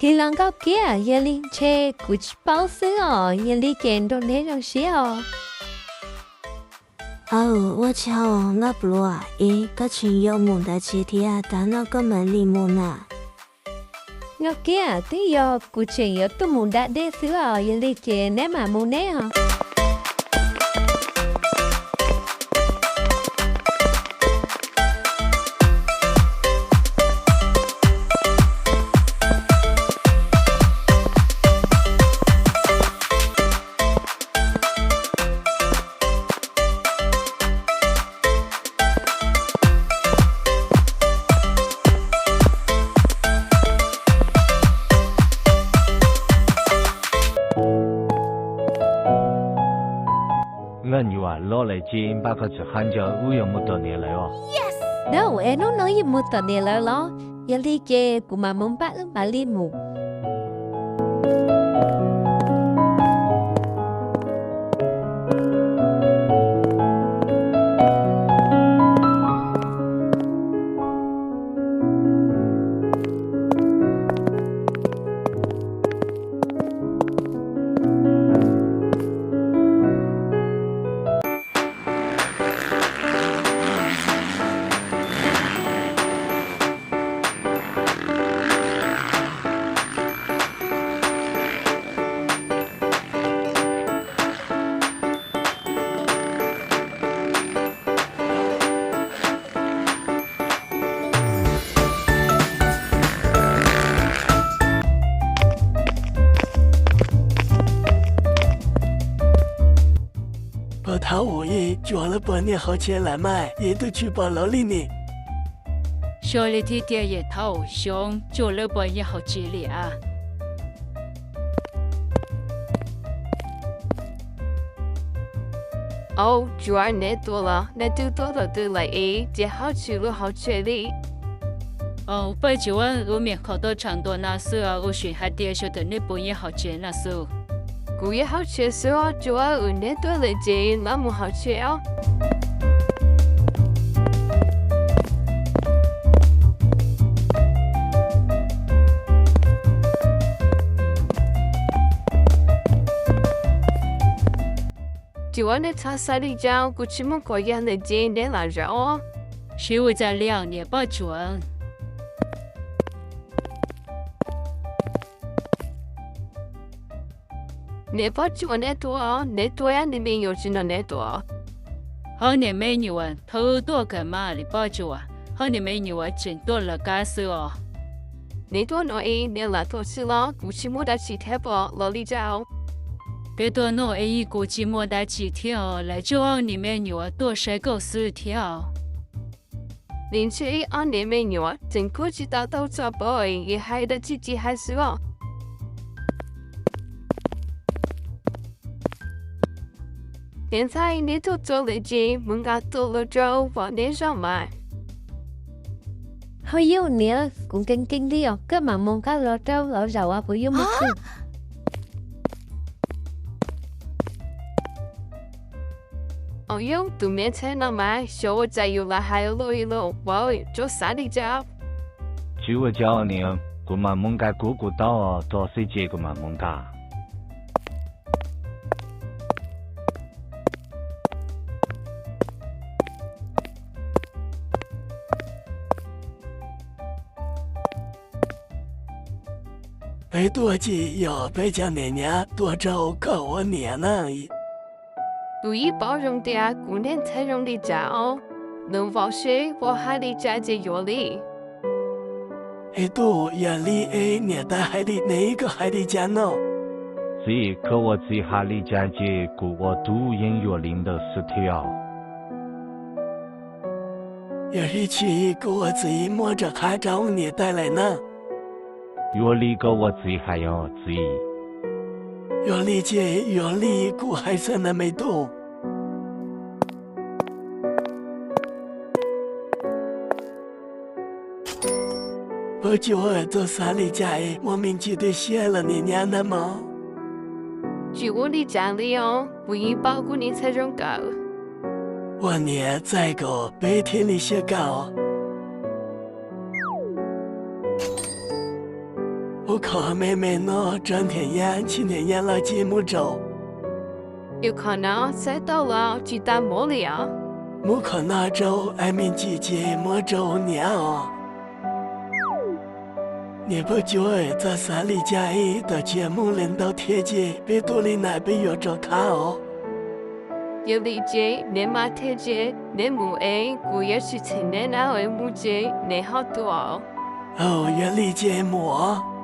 Kis los nkauj kiag, yog li ntshe kuv tsis paub xwb os, yog li ces nrog neb zoo siab os. Aw, ua tsaug nkauj pluas. Es koj tseem yuav mus ntawd tsev thiab, tav no koj mam li mus na? Nkauj kiag, twb yog kuv tseem yuav tuaj mus da dej xwb os, yog li ces neb mam mus neb os. Nkauj nyuam, loj lawm ces npaj koj txhim qab ntawd, wb yuav mus tom niam lawv os. Dab, es hnub no yeej mus tom niam lawv los? Yog li ces kuv mam mus npaj wb mam li mus. Pog Thaub Uas, yog tsuas lawv puas nyiaj hauv tsev lawm mas, yog twb tsis pom los li ne. Xyov li thiab tiag, yog Thaub Xyooj, tsuas lawv puas nyiaj hauv tsev li as? Au, tsuas neb tuaj los, neb twb tuaj thaum twg lawm es ces ho tsis los hauv tsev li? Au, Paj Tsuas, wb me khoom tuaj tshav ntuj no xwb, wb sim hais tias xyov thaum neb puas nyiaj hauv tsev no xwb. Kuv nyiaj hauv tsev xwb os tsuas, neb tuaj lawm ces los mus hauv tsev os. Tsuas, neb txhob xav li cas, kuv tsis muaj qhov yog ntawm ces neb lam zaum os. Tsis ua cas li os niam Paj Tsuas. Niam Paj Tsuas, neb tuaj, neb tuaj, niam me nyuam tsis nrog neb tuaj? Ho niam me nyuam, thaum wb tuaj kawg mas niam Paj Tsuas, ho niam me nyuam tseem tuaj lawv qab xwb os. Neb tuaj no es neb lam tuaj xwb los, kuv tsis muaj dab tsi thiab, pom los li cas? Peb tuaj no es kuv tsis muaj dab tsi thiab os, lam tsuas niam me nyuam tuaj saib koj xwb thiab os. Neb ntshe ob niam me nyuam tseem kuj tsis tau tau txog pab es hais dab tsi tsis hais xwb os. Niam ntxhais, neb tuaj txog lawm ces mus nqa tuaj los rau pom neb zog mas. Ho yog niam, kuv nkees nkees li os, koj mam mus nqa los rau lawv zaum as, kuv yuav mus tsev. Au yog, tus me ntxhais no mas xyov ua cas yuav lam hais loj li lawm, vauv, tsuas xav li cas? Tsis ua cas niam, kuv mam mus nqa kuv kuv taub os, tso xwb ces kuv mam mus nqa. Peb tuaj ces yog peb cov niam nyav tuaj rau koj ua niam na. Kuv yeej paub zoo tias kuv niag ntxhais zoo li cas os, nws vauv seb vauv hais li cas ces yuav li. Es tub, yog li es niam tais hais li ne koj hais li cas no? Txiv, koj ua txiv hais li cas ces kuv ua tub yeej yuav li ntawd xwb thiab. Yog li ces kuv ua txiv muab rov qab rau niam tais lawm na. Yog li koj ua txiv hais os txiv. Yog li ces yog li kuv hais xwb na me tub. Pab Cuam, txawj xav li cas es muaj me ntsis tu siab los niam nyab ntag mog. Tsis ua li cas li os, kuv yeej paub kuv niag ntxhais zoo kawg. Ua niam txais kom peb thiaj li siab kawg. Ua qhov me me no rau Nyiaj Yaj, Nyiaj Yaj los cia mus rau. Ua qhov no xav tau los tsis tas mov li os. Muab qhov no rau Ais Meej Cim ces muab rau niam os. Niam Paj Cuab, txawm xav li cas ib tawm tsiaj moog li ntau thiab ces peb tuaj li na peb yuav rov qab os. Yog li ces neb maj thiab ces neb mus es kuv yuav tsis txheem neb na, mus ces neb ho tuaj. Aw, yog li ces mus os.